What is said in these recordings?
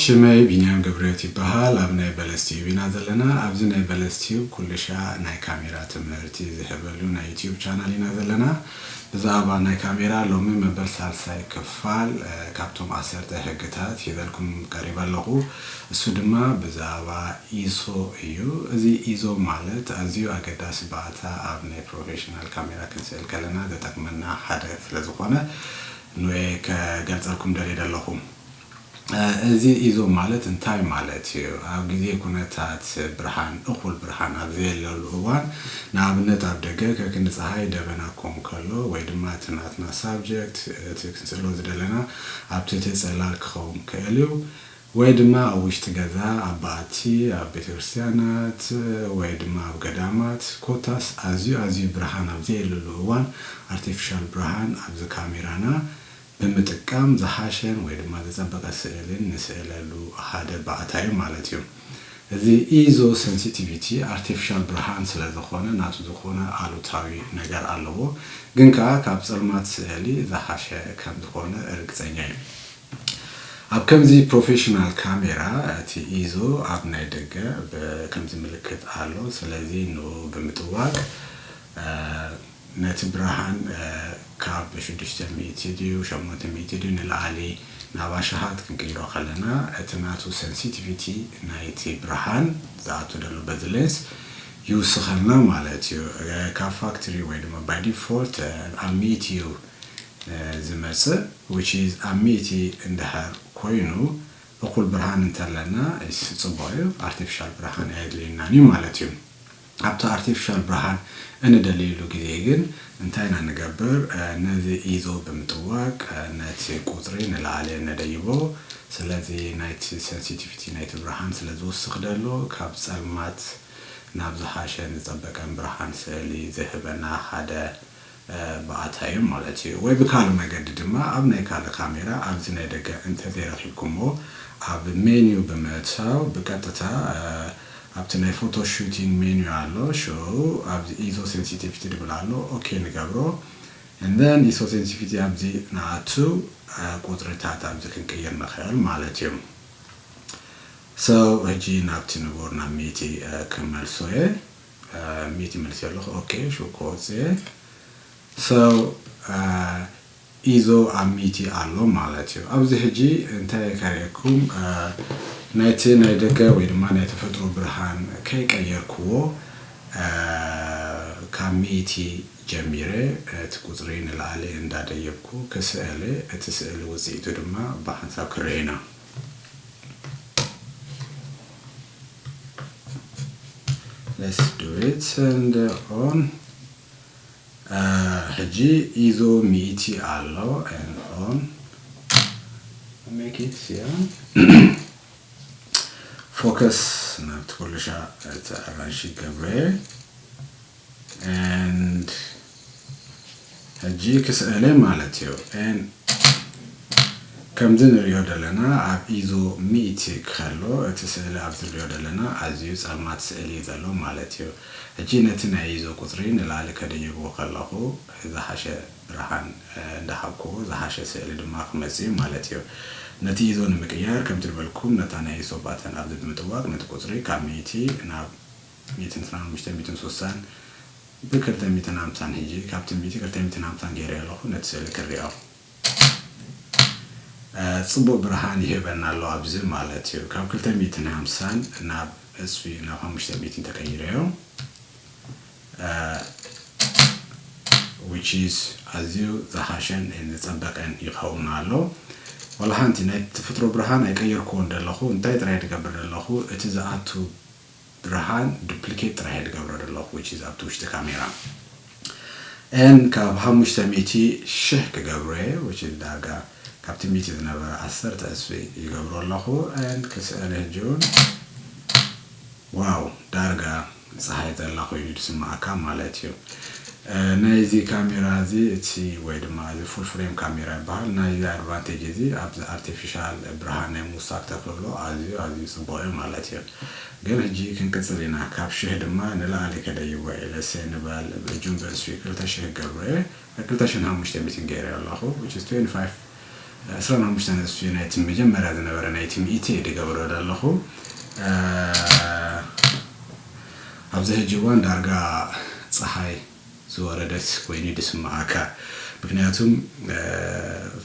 ሽመይ ቢንያም ገብረህይወት ይበሃል። ኣብ ናይ በለስ ቲዩብ ኢና ዘለና። ኣብዚ ናይ በለስ ቲዩብ ኩሉ ሻዕ ናይ ካሜራ ትምህርቲ ዝህበሉ ናይ ዩቲዩብ ቻናል ኢና ዘለና። ብዛዕባ ናይ ካሜራ ሎሚ መበል ሳልሳይ ክፋል፣ እ፣ ካብቶም ዓሰርተ ሕግታት ሒዘልኩም ቀሪበ ኣለኹ። እሱ ድማ ብዛዕባ ኢሶ እዩ። እዚ ኢዞ ማለት ኣዝዩ ኣገዳሲ ባእታ ኣብ ናይ ፕሮፌሽናል ካሜራ ክንስእል ከለና ዘጠቅመና ሓደ ስለ ዝኾነ ንኤ ከገልጸልኩም ደልየ ዘለኹ። እ፣ እዚ ኢዞ ማለት እንታይ ማለት እዩ? ኣብ ግዜ ኩነታት ብርሃን፣ እኹል ብርሃን ኣብ ዘየለሉ እዋን፣ ንኣብነት ኣብ ደገ ከክንዲ ጸሓይ ደበና ክኸውን ከሎ፣ ወይ ድማ እቲ ናትና ሳብጀክት፣ እቲ ክንስእሎ ዝደለና ኣብ ትሕቲ ጽላል ክኸውን ክእል እዩ፣ ወይ ድማ ኣብ ውሽጢ ገዛ፣ ኣብ በዓቲ፣ ኣብ ቤተክርስትያናት፣ ወይ ድማ ኣብ ገዳማት፣ ኮታስ ኣዝዩ ኣዝዩ ብርሃን ኣብ ዘየለሉ እዋን ኣርቲፊሻል ብርሃን ኣብዚ ካሜራና ብምጥቃም ዝሓሸን ወይ ድማ ዝጸበቐ ስእልን ንስእለሉ ሓደ ባእታ እዩ ማለት እዩ። እዚ ኢዞ ሴንሲቲቪቲ ኣርቲፊሻል ብርሃን ስለ ዝኾነ ናቱ ዝኾነ ኣሉታዊ ነገር ኣለዎ፣ ግን ከኣ ካብ ጸልማት ስእሊ ዝሓሸ ከም ዝኾነ ርግጸኛ እዩ። ኣብ ከምዚ ፕሮፌሽናል ካሜራ እቲ ኢዞ ኣብ ናይ ደገ ብ-፣ ከምዚ ምልክት ኣሎ። ስለዚ ንኡ ብምጥዋቅ፣ እ፣ ነቲ ብርሃን፣ እ፣ ካብ ሽዱሽተ ሚእቲ ድዩ ሸሞንተ ሚእቲ ድዩ ንላዕሊ ናብ ኣሽሓት ክንቅይሮ ከለና፣ እቲ ናቱ ሴንሲቲቪቲ ናይቲ ብርሃን ዝኣቱ ዘሎ በዚ ሌንስ ይውስኸልና ማለት እዩ። እ፣ ካብ ፋክትሪ ወይ ድማ ባይ ዲፎልት፣ እ፣ ኣብ ሚእቲ እዩ፣ እ፣ ዝመጽእ፣ which is ኣብ ሚእቲ እንድሕር ኮይኑ እኹል ብርሃን እንተለና is ጽቡቕ እዩ። ኣርቲፊሻል ብርሃን ኣየድልየናን እዩ ማለት እዩ። ኣብቲ ኣርቲፊሻል ብርሃን እንደልየሉ ግዜ ግን እንታይ ኢና ንገብር? እ፣ ነዚ ኢዞ ብምጥዋቅ፣ እ፣ ነቲ ቁጽሪ ንላዕሊ ነደይቦ። ስለዚ ናይቲ ሴንሲቲቪቲ ናይቲ ብርሃን ስለ ዝውስኽ ደሎ ካብ ጸልማት ናብ ዝሓሸን ዝጸበቀን ብርሃን ስእሊ ዝህበና ሓደ እ፣ ብኣታ እዩ ማለት እዩ። ወይ ብካልእ መገዲ ድማ ኣብ ናይ ካልእ ካሜራ ኣብዚ ናይ ደገ እንተዘይረኺብኩሞ ኣብ ሜንዩ ብምእታው ብቀጥታ፣ እ፣ ኣብቲ ናይ ፎቶ ሹቲንግ ሜንዩ ኣሎ። ሽዑ ኣብዚ ኢዞ ሴንሲቲቪቲ ዝብል ኣሎ። ኦኬ ንገብሮ። And then ኢዞ ሴንሲቲቪቲ ኣብዚ ንኣቱ፣ እ፣ ቁጽርታት ኣብዚ ክንቅይር ንኽእል ማለት እዩ። So ሕጂ ናብቲ ንቡር ናብ ሚእቲ፣ እ፣ ክመልሶ እየ። እ፣ ሚእቲ መልሲ ኣለኹ። ኦኬ፣ ሽዑ ክወጽእ እየ። So፣ እ፣ ኢዞ ኣብ ሚእቲ ኣሎ ማለት እዩ። ኣብዚ ሕጂ እንታይ ከርእየኩም፣ እ፣ ናይቲ ናይ ደገ ወይ ድማ ናይ ተፈጥሮ ብርሃን ከይቀየርክዎ፣ እ፣ ካብ ሚእቲ ጀሚረ እቲ ቁጽሪ ንላዕሊ እንዳደየብኩ ክስእል፣ እቲ ስእሊ ውጽኢቱ ድማ ብሓንሳብ ክረኤና። Let's do it and on. እ፣ ሕጂ ኢዞ ሚእቲ ኣሎ and on. Make it, yeah. ፎከስ ናብቲ ኩሉ ሻዕ እቲ ኣራንሺ ገብረ and ሕጂ ክስእለ ማለት እዩ። And ከምዚ ንሪኦ ዘለና ኣብ ኢዞ ሚእቲ ከሎ እቲ ስእሊ ኣብዚ ንሪኦ ዘለና ኣዝዩ ጸልማት ስእሊ እዩ ዘሎ ማለት እዩ። ሕጂ ነቲ ናይ ኢዞ ቁጽሪ ንላዕሊ ከደይብዎ ከለኹ ዝሓሸ ብርሃን፣ እ፣ እንዳሃብክዎ ዝሓሸ ስእሊ ድማ ክመጽእ እዩ ማለት እዩ። ነቲ ኢዞ ንምቅያር ከምቲ ዝበልኩም ነታ ናይ ኢዞ ባተን ኣብዚ ብምጥዋቅ ነቲ ቁጽሪ ካብ ሚእቲ ናብ ሚእትን ዕስራን ሓሙሽተን ሚእትን ስሳን ብክልተ ሚእትን ሓምሳን ሕጂ ካብቲ ሚእቲ ክልተ ሚእትን ሓምሳን ገይረ ኣለኹ ነቲ ስእሊ ክሪኦ። እ፣ ጽቡቅ ብርሃን ይህበና ኣሎ ኣብዚ ማለት እዩ። ካብ ክልተ ሚእትን ሓምሳን ናብ ዕጽፊ ናብ ሓሙሽተ ሚእትን ተቀይረዮ። እ፣ which is ኣዝዩ ዝሓሸን ዝጸበቀን ይኸውን ኣሎ። ዋላ ሓንቲ ናይ ተፈጥሮ ብርሃን ኣይቀየርክዎን ዘለኹ። እንታይ ጥራይ ዝገብር ዘለኹ፣ እቲ ዝኣቱ ብርሃን ዱፕሊኬት ጥራይ ዝገብሮ ዘለኹ፣ which is ኣብቲ ውሽጢ ካሜራ። And ካብ ሓሙሽተ ሚእቲ ሽሕ ክገብሮ እየ፣ which is ዳርጋ ካብቲ ሚእቲ ዝነበረ ዓሰርተ ዕጽፊ ይገብሮ ኣለኹ። And ክስእል ሕጂ እውን፣ ዋው፣ ዳርጋ ጸሓይ ዘላ ኮይኑ ዝስምዓካ ማለት እዩ። እ፣ ናይዚ ካሜራ እዚ እቲ ወይ ድማ እዚ ፉል ፍሬም ካሜራ ይበሃል። ናይዚ ኣድቫንቴጅ እዚ ኣብዚ ኣርቲፊሻል ብርሃን ናይ ምውሳኽ ተኽእሎ ኣዝዩ ኣዝዩ ጽቡቕ እዩ ማለት እዩ። ግን ሕጂ ክንቅጽል ኢና። ካብ ሽሕ ድማ ንላዕሊ ከደይቦ እየ። ለሴ ንበል፣ ጁምበ እስፊ ክልተ ሽሕ ገብረ፣ ክልተ ሽሕን ሓሙሽተ ሚእትን ገይረ ኣለኹ፣ which is twenty-five ዕስራን ሓሙሽተ ነጥቢ ናይቲ መጀመርያ ዝነበረ ናይቲ ሚእቲ እየ ዝገብሮ ዘለኹ። ኣብዚ ሕጂ እዋን ዳርጋ ፀሓይ ዝወረደት ኮይኑ ድስምዓካ። ምክንያቱም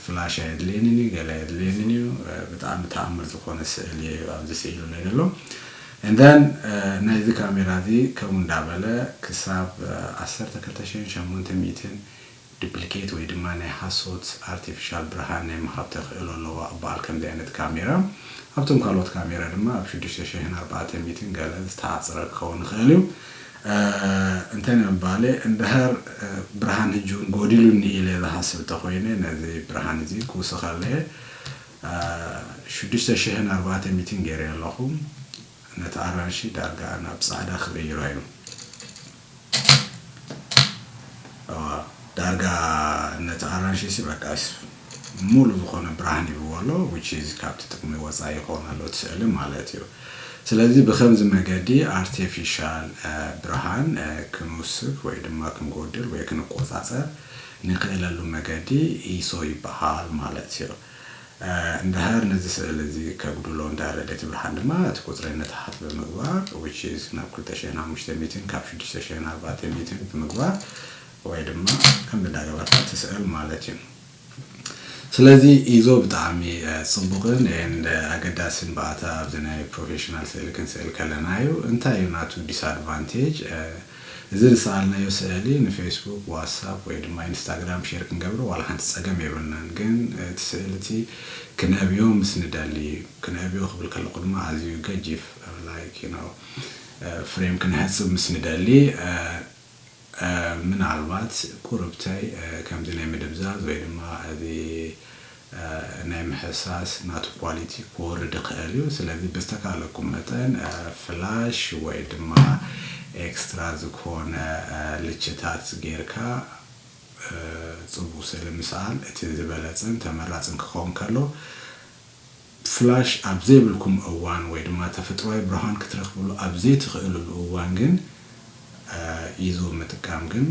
ፍላሽ ኣየድልየንን እዩ፣ ገለ ኣየድልየንን እዩ። ብጣዕሚ ተኣምር ዝኾነ ስእሊ እዩ ኣብዚ ስኢሉ ናይ ዘሎ። And then ናይዚ ካሜራ እዚ ከምኡ እንዳበለ ክሳብ ዓሰርተ ክልተ ሽሕን ሸሞንተ ሚእትን ዱፕሊኬት ወይ ድማ ናይ ሓሶት ኣርቲፊሻል ብርሃን ናይ ምሃብ ተኽእሎ ኣለዋ እበሃል። ከምዚ ዓይነት ካሜራ ኣብቶም ካልኦት ካሜራ ድማ ኣብ ሽዱሽተ ሽሕን ኣርባዕተ ሚእትን ገለ ዝተሓፅረ ክኸውን ይኽእል እዩ። እንታይ ንምባል እንድሕር ብርሃን ሕጂ እውን ጎዲሉኒ ኢለ ዝሃስብ እንተኮይነ ነዚ ብርሃን እዚ ክውስኸለየ ሽዱሽተ ሽሕን ኣርባዕተ ሚእትን ገይረ ኣለኹ። ነቲ ኣራንሺ ዳርጋ ናብ ፃዕዳ ክቕይሮ እዩ። ዳርጋ ነቲ ኣራንሺ ሲ በቃ ሙሉ ዝኾነ ብርሃን ይብዎ ኣሎ። Which is ካብቲ ጥቅሚ ወፃኢ ይኸውን ኣሎ እቲ ስእሊ ማለት እዩ። ስለዚ ብከምዚ መገዲ ኣርቲፊሻል ብርሃን ክንውስክ ወይ ድማ ክንጎድል ወይ ክንቆፃፀር ንክእለሉ መገዲ ኢሶ ይበሃል ማለት እዩ። እንድሕር ነዚ ስእሊ እዚ ከጉድሎ እንዳበለ እቲ ብርሃን ድማ እቲ ቁፅሪ ንታሕት ብምግባር which is ናብ ክልተ ሽሕን ሓሙሽተ ሚእትን ካብ ሽዱሽተ ሽሕን ኣርባዕተ ሚእትን ብምግባር ወይ ድማ ከም እንዳገበርካ ትስእል ማለት እዩ። ስለዚ ኢዞ ብጣዕሚ ፅቡቕን and ኣገዳስን ብኣታ ኣብዚ ናይ ፕሮፌሽናል ስእሊ ክንስእል ከለና እዩ። እንታይ እዩ ናቱ ዲስኣድቫንቴጅ? እዚ ዝሰኣልናዮ ስእሊ ንፌስቡክ፣ ዋትሳፕ ወይ ድማ ኢንስታግራም ሼር ክንገብሮ ዋላ ሓንቲ ፀገም የብልናን። ግን እቲ ስእሊ እቲ ክነእብዮ ምስ ንደሊ፣ ክነእብዮ ክብል ከለኹ ድማ ኣዝዩ ገጂፍ like you know ፍሬም ክነሕፅብ ምስ ንደሊ ምናልባት ቁርብተይ ከምዚ ናይ ምድብዛዝ ወይ ድማ እዚ ናይ ምሕሳስ ናቱ ኳሊቲ ክወርድ ይኽእል እዩ። ስለዚ ብዝተካለኩም መጠን ፍላሽ ወይ ድማ ኤክስትራ ዝኾነ ልችታት ጌርካ ፅቡቅ ስእሊ ምስኣል እቲ ዝበለፅን ተመራፅን ክኸውን ከሎ ፍላሽ ኣብ ዘይብልኩም እዋን ወይ ድማ ተፈጥሯዊ ብርሃን ክትረኽብሉ ኣብ ዘይትኽእልሉ እዋን ግን ኢዞ ምጥቃም ግን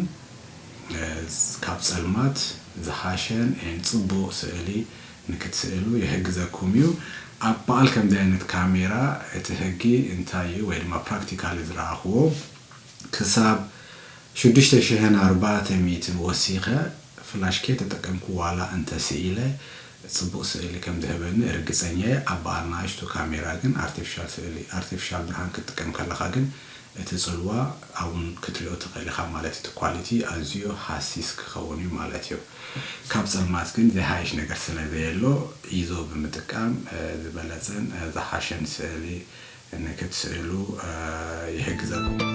ካብ ፀልማት ዝሓሸን and ፅቡቅ ስእሊ ንክትስእሉ ይሕግዘኩም እዩ። ኣብ በዓል ከምዚ ዓይነት ካሜራ እቲ ሕጊ እንታይ እዩ ወይ ድማ ፕራክቲካሊ ዝረኣኽዎ ክሳብ ሽዱሽተ ሽሕን ኣርባዕተ ሚእትን ወሲኸ ፍላሽ ከይተጠቀምኩ ዋላ እንተስኢለ ፅቡቅ ስእሊ ከም ዝህበኒ ርግፀኛ እየ። ኣብ በዓል ንኣሽቱ ካሜራ ግን ኣርቲፊሻል ስእሊ ኣርቲፊሻል ብርሃን ክትጥቀም ከለካ ግን እቲ ፅልዋ ኣብኡን ክትሪኦ ትኽእል ኢኻ ማለት እቲ ኳሊቲ ኣዝዩ ሃሲስ ክኸውን እዩ ማለት እዩ። ካብ ፀልማት ግን ዝሃይሽ ነገር ስለ ዘየሎ ኢዞ ብምጥቃም ዝበለፀን ዝሓሸን ስእሊ ንክትስእሉ ይሕግዘኩም።